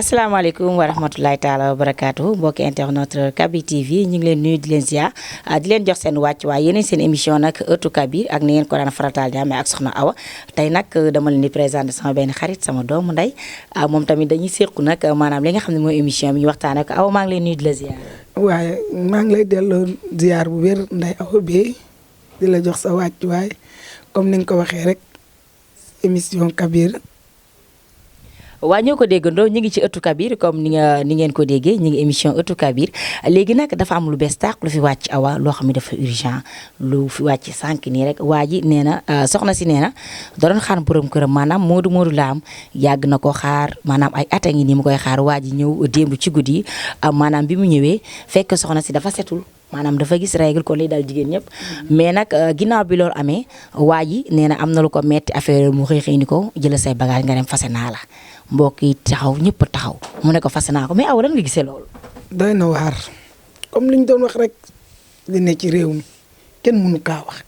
asalaamaaleykum wa rahmatulahi taala wa barakaatu mbokki internet Kabir TV ñu ngi leen nuyu di leen ziar di leen jox seen wàcc waaye yeneen seen émission nag ëttu Kabir ak ni ngeen ko daan farataal di amee ak soxna Awa tey nag dama leen di présenté sama benn xarit sama doomu ndey moom tamit dañuy séqu nag maanaam li nga xam ne mooy émission bi ñu waxtaanee ko Awa maa ngi leen nuyu di la ziar. waaye maa ngi lay delloo ziar bu wér Ndeye Awa Beye di la jox sa wàcc waaye comme ni nga ko waxee rek émission Kabir. waa ñoo ko déggandoo ñu ngi ci ëttu Kabir comme ni ngeen ko déggee ñu ngi émission ëttu Kabir léegi nag dafa am lu bees tàq lu fi wàcc Awa loo xam ne dafa urgent lu fi wàcc sànq nii rek waa ji nee na soxna si nee na da doon xaar borom këram maanaam Moodu la am yàgg na ko xaar maanaam ay at a ngi nii mu koy xaar waa ji ñëw démb ci guddi maanaam bi mu ñëwee fekk soxna si dafa setul maanaam dafa gis règle ko lay dal jigéen ñëpp mais nag ginnaaw bi loolu amee waa ji nee na am na lu ko metti affaire mu xëy ni ko jëla say bagage nga dem fase naa la mbokk yi taxaw ñëpp taxaw mu ne ko fase naa ko mais Awa lan nga gisee loolu. doy na waar comme li ñu doon wax rek li ne ci réew mi kenn mënu kaa wax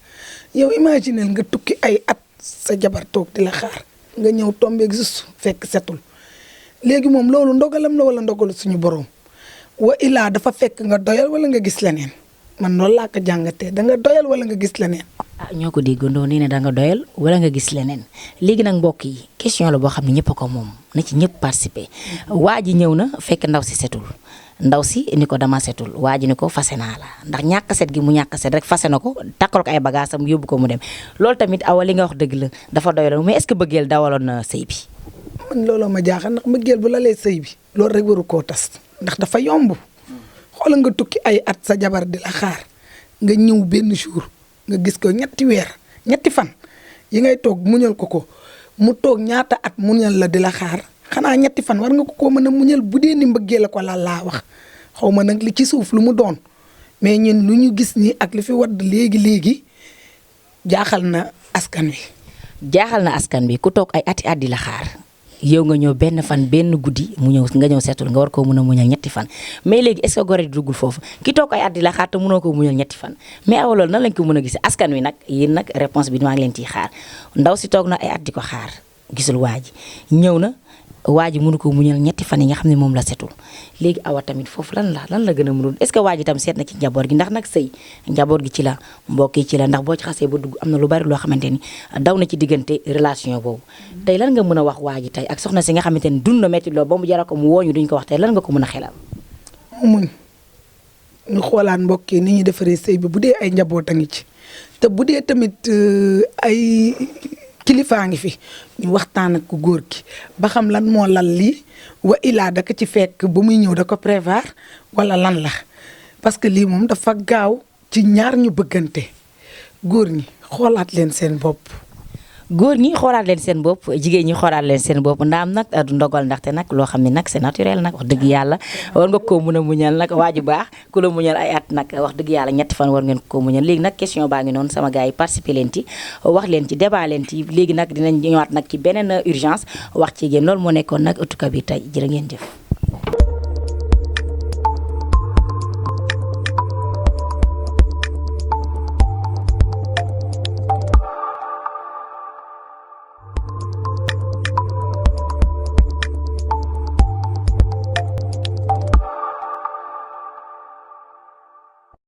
yow imaginel nga tukki ay at sa jabar toog di la xaar nga ñëw tombeeg juste fekk setul léegi moom loolu ndogalam la wala ndogalu suñu borom wa ilaa dafa fekk nga doyal wala nga gis leneen man loolu laa ko jàngatee da nga doyal wala nga gis leneen. ñoo ko déggandoo nee na da nga doyal wala nga gis leneen léegi nag mbokk yi question la boo xam ne ñëpp a ko moom na ci ñëpp participer waa ji ñëw na fekk ndaw si setul ndaw si ni ko dama setul waa ji ni ko fase naa la ndax ñàkk set gi mu ñàkk set rek fase na ko takkal ko ay bagaasam yóbbu ko mu dem loolu tamit Awa li nga wax dëgg la dafa doyaloon mais est-ce que bëggeel dawaloon na sëy bi. man looloo ma jaaxal ndax bëggeel bu la lay sëy bi loolu rek waru koo tas ndax dafa yomb xoola nga tukki ay at sa jabar di la xaar nga ñëw benn jour nga gis ko ñetti fan yi ngay toog muñal ko mu toog ñaata at muñal la di la xaar xanaa ñetti fan war nga ko mën a muñal bu dee ni mbëggee la ko laa wax xaw ma nag li ci suuf lu mu doon mais ñun lu ñu gis nii ak li fi wadd léegi jaaxal na askan wi. jaaxal na askan wi ku toog ay ati at di la xaar yow nga ñëw benn fan benn guddi nga ñëw seetul nga war koo mën a muñal ñetti fan mais léegi est-ce que gore di duggul foofu ki toog ay at di la xaar te mënoo ko muñal ñetti fan mais Awa loolu nan lañ ko mën a gisee askan wi nag yéen nag réponse bi maa ngi leen ciy xaar ndaw si toog na ay at di ko xaar gisul waa ji ñëw na waa ji mënu ko muñal ñetti fan yi nga xam ne moom la setul léegi Awa tamit foofu lan la gën a mënul est-ce que waa ji tam seet na ci njaboot gi ndax nag sëy njaboot gi ci la mbokk yi ci la ndax boo ci xasee ba dugg am na lu bari loo xamante ni daw na ci diggante relation boobu tey lan nga mën a wax waa ji tey ak soxna si nga xamante ni dund na metti loolu ba mu jaral ko mu wooñu duñ ko wax tey lan nga ko mën a xelal. muñ ñu xoolaat mbokk yi ni ñuy defaree sëy bi bu dee ay njaboot a ngi ci te bu dee tamit ay kilifaa ngi fi ñu waxtaan ak ku góor gi ba xam lan moo lal lii wa ilaa da ko ci fekk ba muy ñëw da ko prévoir wala lan la parce que lii moom dafa gaaw ci ñaar ñu bëggante góor ñi xoolaat leen seen bopp. góor ñi xoolaat leen seen bopp jigéen ñi xoolaat leen seen bopp ndaam nag du ndogal ndaxte nag loo xam ne nag c'est naturel nag wax dëgg yàlla war nga koo mën a muñal nag waa ju baax ku la muñal ay at nag wax dëgg yàlla ñetti fan war ngeen koo muñal léegi nag question baa ngi noonu sama gars yi participer leen ci wax leen ci débat leen ci léegi nag dinañ ñëwaat nag ci beneen urgence wax ci yéen loolu moo nekkoon nag ëttu Kabir tey jërë ngeen jëf